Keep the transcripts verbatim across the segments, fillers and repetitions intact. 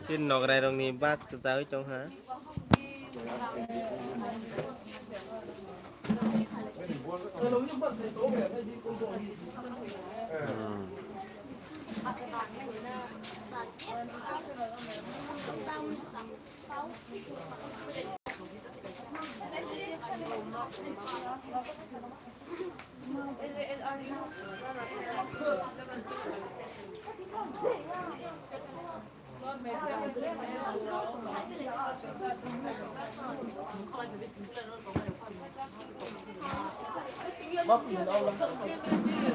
Chini nograi rokni bus kwchagwi tongkha.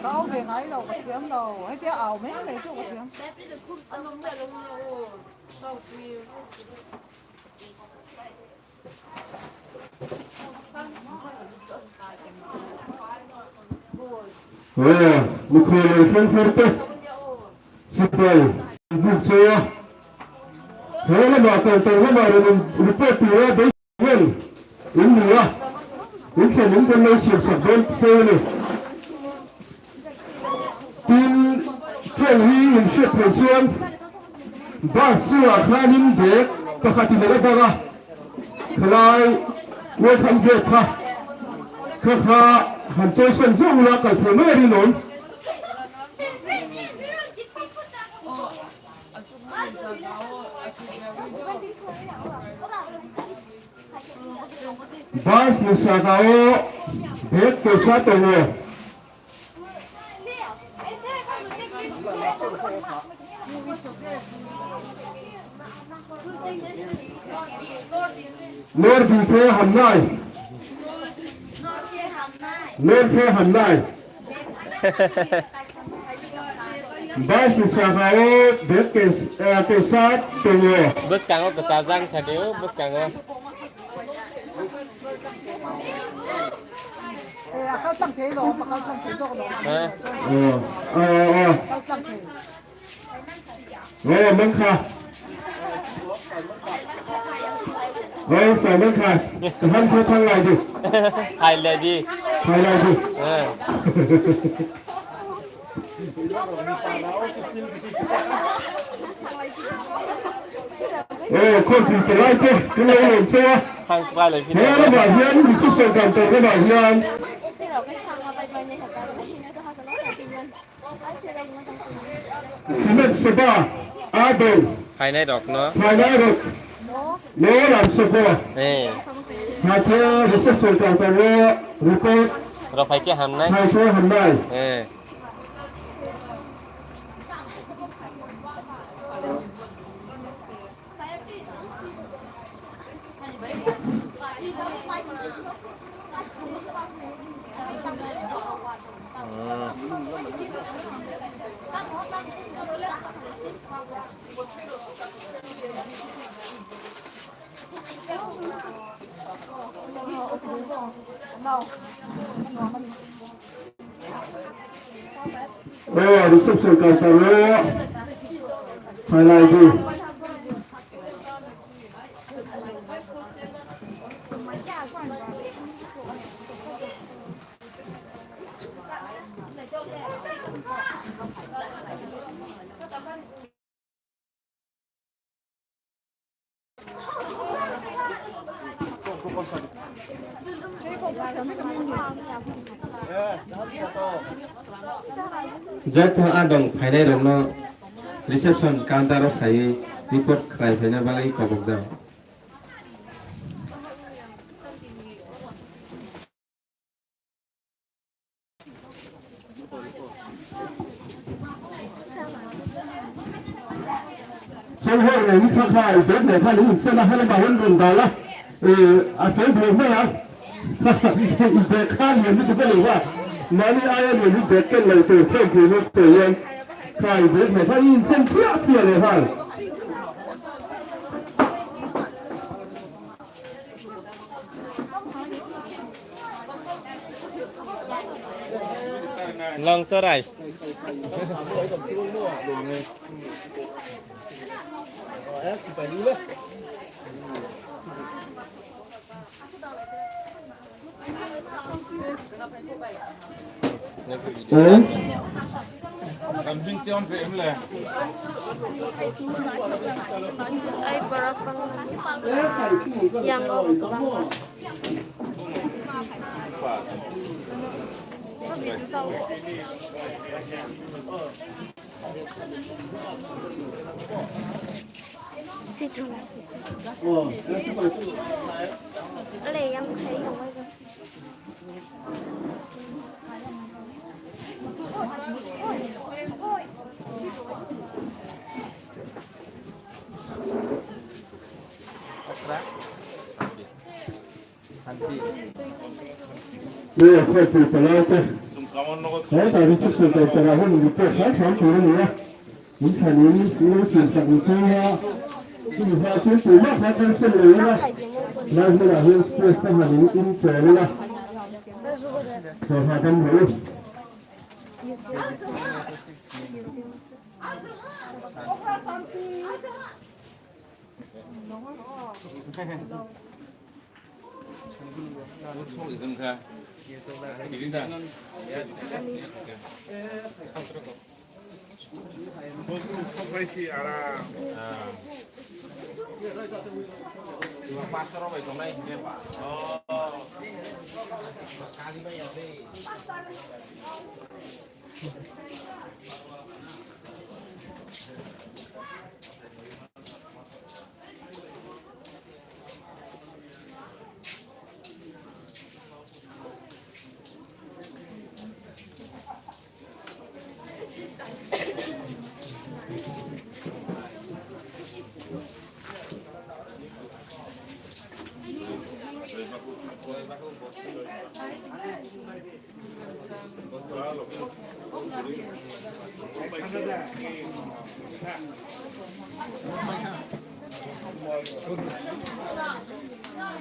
Kau de ngai lo ka thiam lo, hai te au me le chu ka thiam. Oya, mukho lai san phar te. Sipai, buk chaya. Hele ma kan tar hele ma rin report tu ya dai yen. In ni ya. In se nin kan lai siap sap don chaya ni. Tin, khe hi in se phesian. Bus chu a kha nin de, ka kha ti le jaga. Khlai, welcome gate kha. Kha kha, han choi sen se ula kal phai mai ri non. Bus ni saka o bag kaisa tongo. Nor bikhe hamnai. Nor khe hamnai. Bus ni saka o bag kaisa tongo. Bwskango kwchajang sadi o bwskango. Eh, akal tlang thei lo, akal tlang thei jok lo. Eh. Oh, oh, oh. Akal tlang thei. Oh, mankha. Oh, sai mankha. Kaham khe thang lai di. Hai lai di. Hai lai di. Eh. Eh, kho si kelai te, kelai le se. Hang spray le phine. He, ba hian, Yusuf Sultan te, ba hian. Simet seba, adol. Phainai rok no. Phainai rok. No lam sebo. Eh. Hake, Yusuf Sultan te, report. Rok phai khe hamnai. Phai khe hamnai. Eh. Oh, reception counter o phailai di. Joto adong phainai rokno reception counter o phaiwi report khlai phaina bagwi kobokjak. Song hor nai ni kha kha, i bet nai kha ni, se na hana ba hon rong dala. Eh, a sai bo me ya. I bet kha ni ni ko ba. Mani aya ni bet ken lai to, ko ko no ko yan. Kha i bet nai kha ni sen chia chia le ha. Long torai. Eh? Ai borok bang yang rok bang. Situ nasi situ. Ale yang saya yang mana? Okra. Santi. Ye, ye, ye, ye, ye. Hai, tadi sih, sih, sih, sih, aku nunggu tuh, saya, saya turun ya. Ini tadi ini, ini sih, satu sih ya. Ini saya tuh cuma saya kan sih ya. Nah, ini lah, ini sih, saya hari ini ini cewek lah. Saya akan dulu.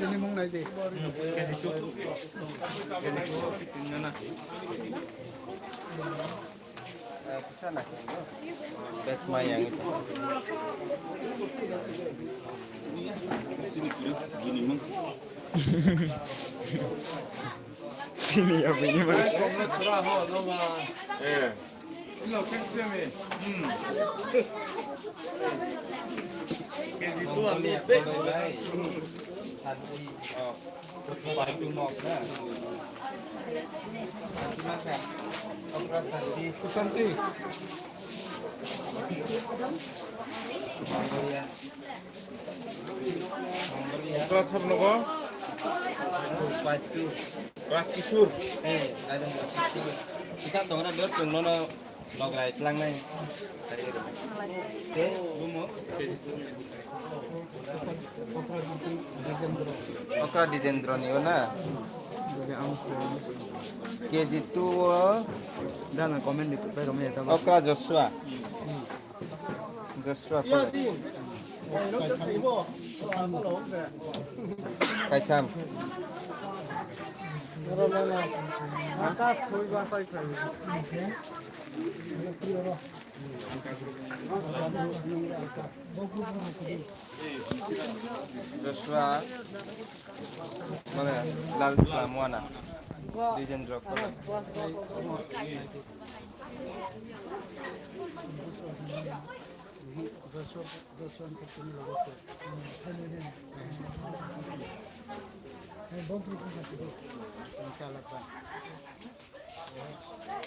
Chini mung nai di. That's my yang itu. Sini ya, bini mas. Eh. Santi. Okra sab nogo? Paitu. Raj Kishore. Eh, ada Raj Kishore. Kita dong na dot tong nono log rai tlang nai. Te, bumo. Okra Dijendra ni na? K G two o. Dana comment di, pero me. Okra Joshua. Joshua College. Kaitham. Joshua, mane, Lal Moana. Dijendra College.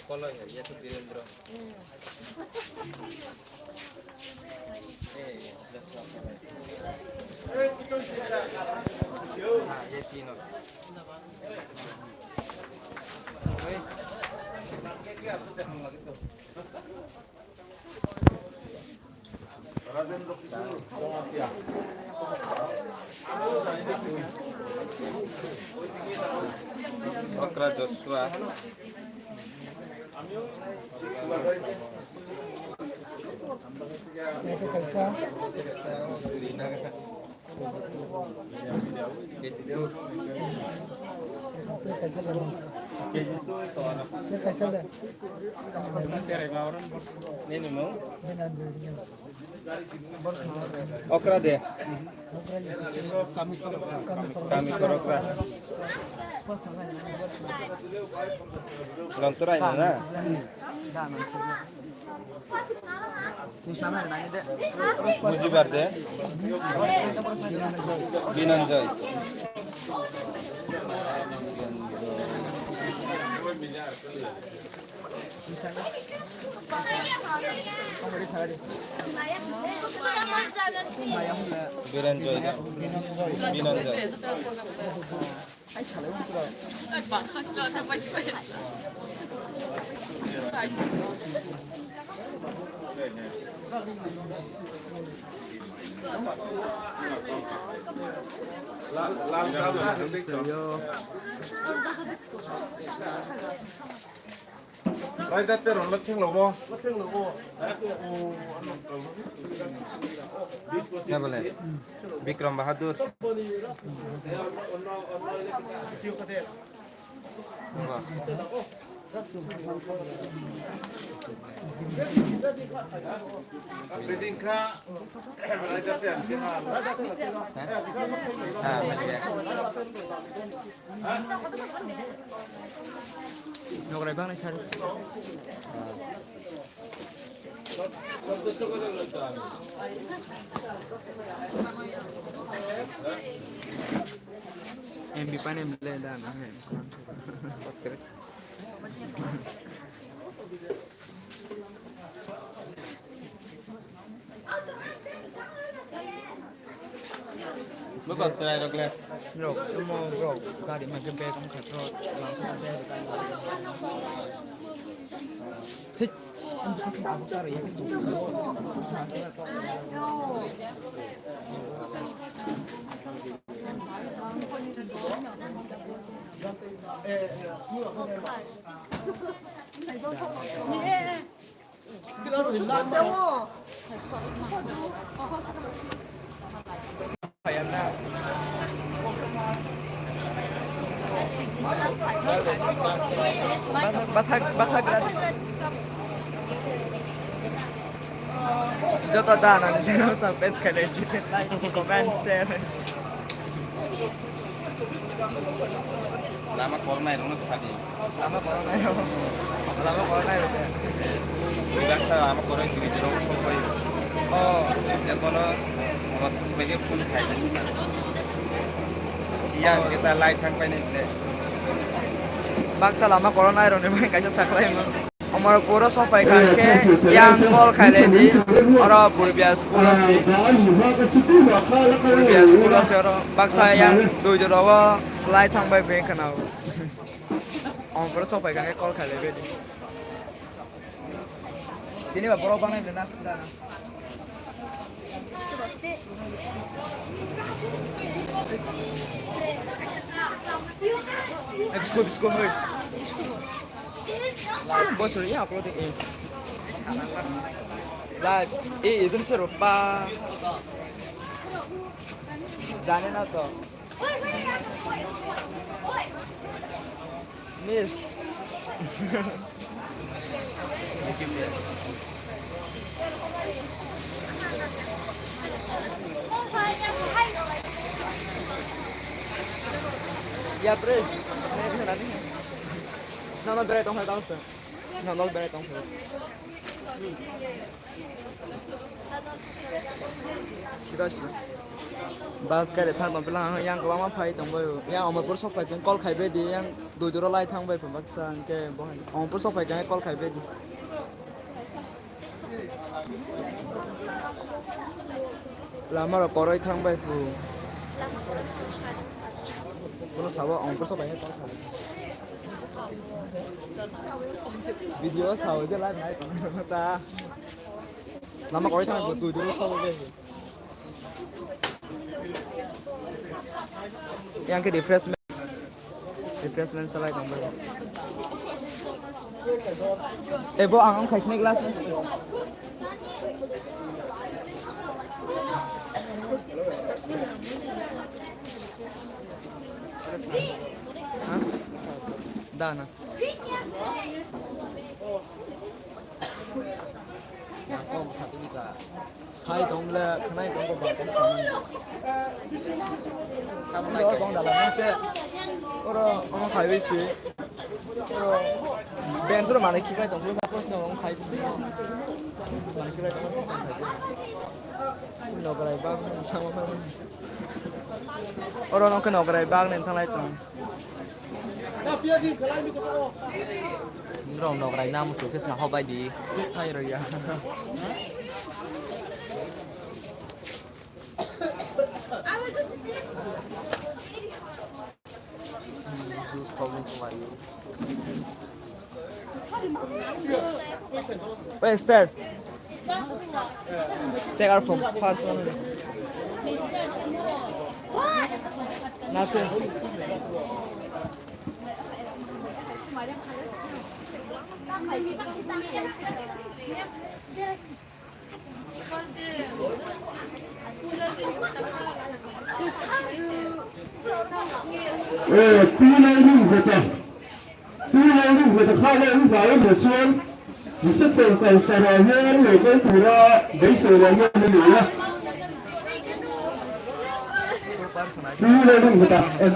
Kolai ya, ya tu Birendra. Eh, ya, ya, ya. Ah, ya, Tino. Okra Joshua. Nini mung? Okra de. Kami kor okra. Longtorai na na? Bujibar de. Binanjoy. Biranjoy. Binanjoy. Raida teron lo thenglo bo. Kya bole? Bikram Bahadur. Nograi bang nai sari. M B pani mle da na hai. Bwkha chwrai rok le. Rok, omo rok, gari ma khe bag wngkha tro, langkha bag. Sik, ang bwsa sing abuk taro ya. Bathak, bathak, bathak. Joto da nani channel subscribe khailai di, like, comment, share. Lama koronai rokno sadi. Lama koronai rok. Lama koronai rok. Bibak sa lama koronai sigi jero sok pai. Oh. Yang kono amat sebagai pun khai. Siang kita lai thang pai ni. Baksa lama koronai rokni bai kaisa saklai mo. Omorpuro sopai kha khe yang call khailai di, oro Burbia school o si. Burbia school o si oro baksa yang dui jora o lai thang bai beng khna o. Omorpuro sopai kha khe call khailai bai di. Tini ba borok banai le na. Bisko, bisko, hoi. Bosor ya upload eh. Live eh, idun se ropa. Jane na to. Miss. Ya, pre. No, no, berai tong hai tong se. No, no, berai tong hai. Sida, sida. Bus gari thang tong pila yang kwbangma phai tong bai. Yang Omorpur sok phai tong call khai bai di yang dui duro lai thang bai baksa hwnkhe bo hai. Omorpur sok phai khe call khai bai di. Lama rok koroi thang bai phu. Kono sabo Omorpur sok phai khe call khai. Video sao je live nai tong ta. Lama koi thang tui duro sao je. Yang ke refreshment. Refreshment salai tong bai. Eh, bo ang ang khaisne glass nai. Ha? Ano. Kok satini ka. Sai tong le, khnai tong ko bang tong. Sabon lai bang dalam se. Oro, oro khai bisi. Oro, dance ro mane khikai tong, ko sno ong khai. Mane khikai tong. Nograi bak, sama sama. Oro nokhe nograi bak nen thanglai tong. Nrok nograi nam chukhe sa hobai di. Hai ro ya. Juice problem to lai. Wait, start. Take out from first one. Nothing. Eh, twi lai ring hwsa. Twi lai ring hwsa kha lai ring sa ring hwsa. Bisa cheng kai sa ra ye ring kai pura dei se lai ye ring ya. Twi lai ring hwsa. Eh.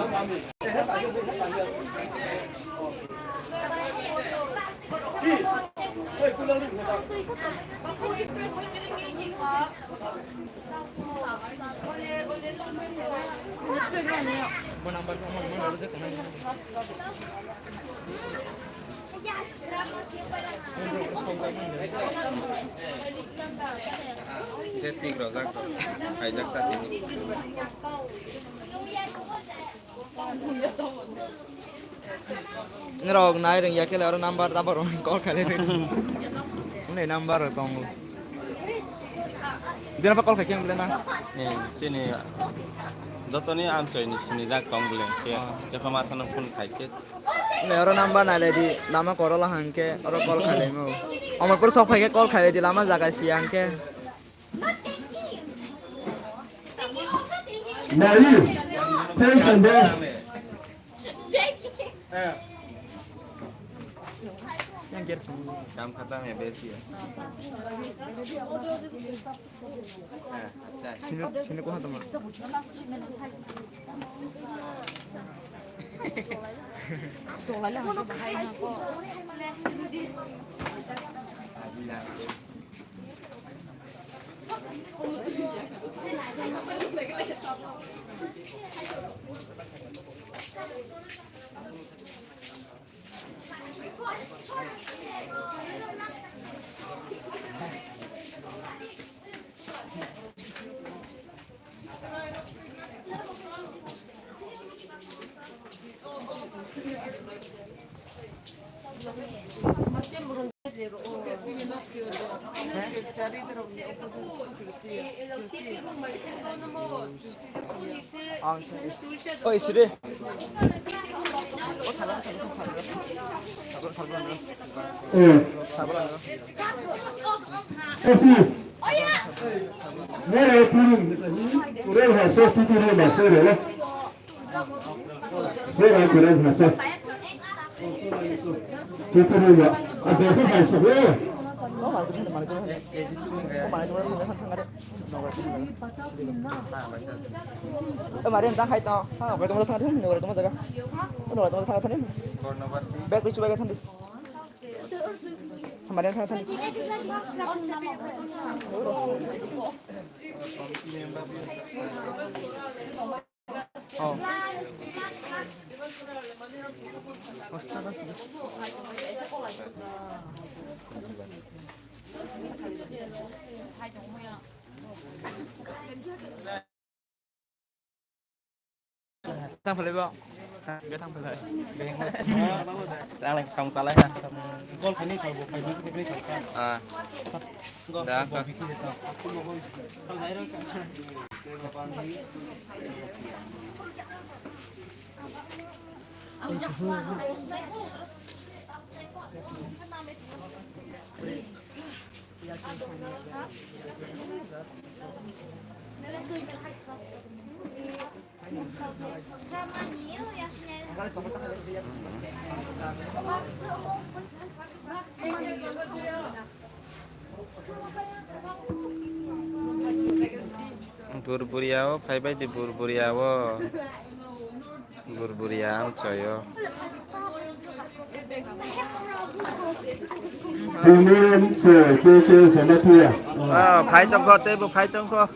Je tik rojak, kaijak ta tini. Nrok nai rwngya khe oro number tabok rok call khailai rw. Nai number rok tongo. Jena pa call khai khe ang na. Eh, chini jotoni amchoi ni sini jak tong bole khe. Ah. Jepha ma sano phone khai khe. Nai oro number nai lai di lama koro la hang khe oro call khailai mo. Omorpur sok phai khe call khailai di lama jaga si hang khe. Nari, thanks and then. Kam khatam ya besi ya. Sini, sini ko hatam. Oi, siri. Eh. Kasi, mere purung, purung ha, so siti re ma se re. Mere purung ha, so. Siti re ma. Ado ha, so re. Eh, mari, entah, hai, tau. Ha, boleh tunggu, tunggu, tunggu, tunggu, jaga. Boleh tunggu, tunggu, tunggu. Bag, lucu, bag, tunggu. Mari, tunggu, tunggu. Oh. Thang phalai bo. Thang phalai. Thang lai, thang phalai na. Call khaini sa bo, khaini sa, khaini sa. Ah. Da ka. Burburiao phaibai di, burburiao. Burburiya amchoyo. Burburiya amchoyo, ke, ke, sama tuya. Ah, phai tongkho, tei bo phai tongkho.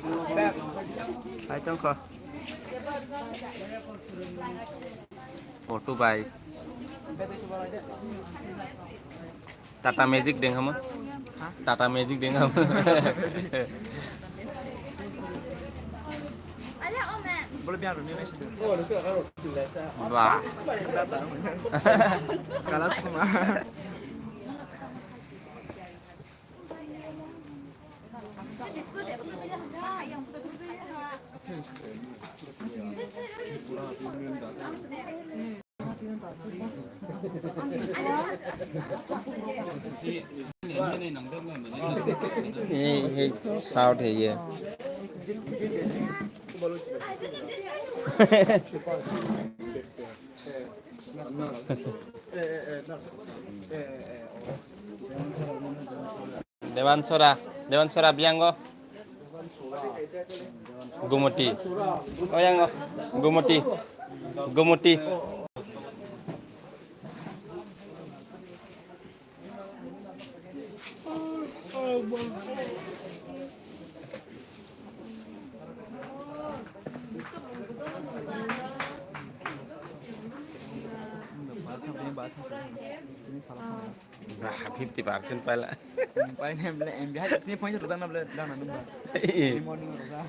Phai tongkho. Auto bai. Tata Magic deng hamo? Ha? Tata Magic deng hamo? Boleh biar dulu, nih. Wah. Kalah semua. Hey, hey, shout hey, yeah. Dewan Sora, Dewan Sora biango. Gumuti. Oh, yang Gumuti. Gumuti. Bah, fifty percent paila. Paine bole M B hai ni point rwjakna bole dana nung ba. Morning rwjak.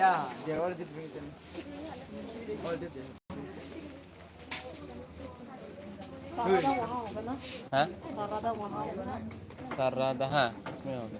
Yeah, they already drink them. All the Sarada waha hoga na? हाँ? Sarada waha hoga na? Sarada, हाँ, इसमें होगा।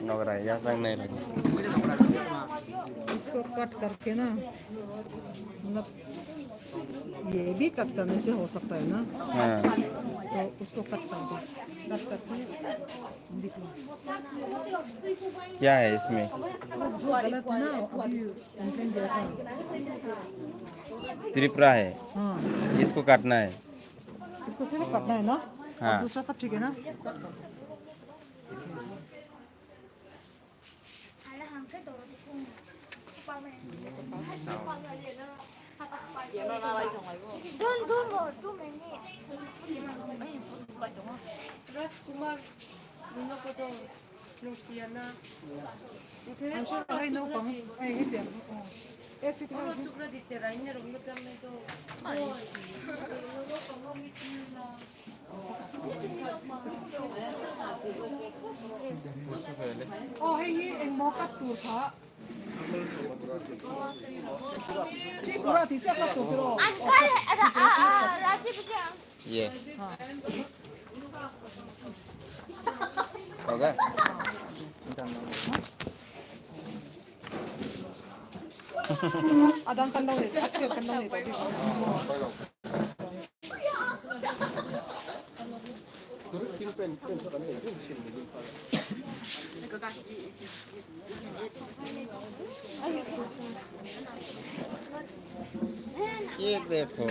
नगरा या संग नहीं लगे। इसको कट करके ना, मतलब, ये भी कट करने से हो सकता है ना? हाँ। तो उसको कट कर दो, कट करके लिख लो। क्या है इसमें? जो गलत है ना, अभी कंप्लेंट दिया था। त्रिपुरा है। हाँ। इसको काटना है। इसको सिर्फ काटना है ना? हाँ। और दूसरा सब ठीक है ना? Don't do more, too many. Rajkumar, nungno kotor, nungsiya na. Ang sure ay no pang, ay hindi. Eh, si Oro Tukra di cherai na rong na tang na to. Oh, hey, hey, ang mokat tur pa. Tripura di sa ka tur. Uncle, Ra-, ah, ah, Rajiv ji. ये। हाँ। हो गया? Adang kan dong ni, aske kan dong ni tadi. ये देखो।